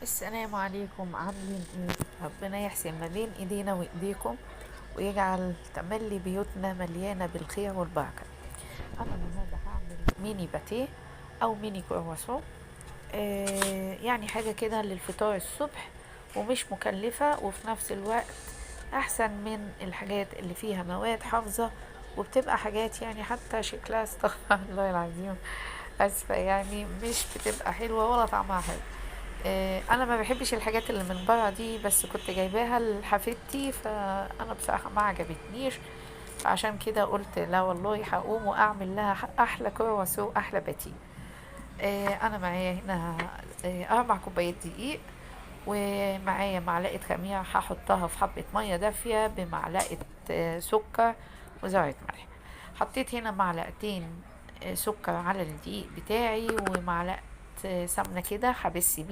السلام عليكم، عاملين ايه؟ ربنا يحسن ما بين ايدينا وايديكم ويجعل تملي بيوتنا مليانة بالخير والبركة. انا النهارده هعمل ميني باتيه او ميني كرواسون، يعني حاجة كده للفطار الصبح ومش مكلفة، وفي نفس الوقت احسن من الحاجات اللي فيها مواد حافظة وبتبقى حاجات حتى شكلها استغفر الله العظيم، اسفة، مش بتبقى حلوة ولا طعمها حلو. انا ما بحبش الحاجات اللي من برا دي، بس كنت جايباها لحفيدتي فانا بصراحة ما عجبتنيش، فعشان كده قلت لا والله هقوم واعمل لها احلى كرواسون احلى باتيه. انا معايا هنا، 4 كوبايات دقيق، ومعايا معلقة خميرة هحطها في حبة مية دافية بمعلقة، سكر وذرة ملح. حطيت هنا معلقتين، سكر على الدقيق بتاعي، ومعلقة، سمنة كده هبس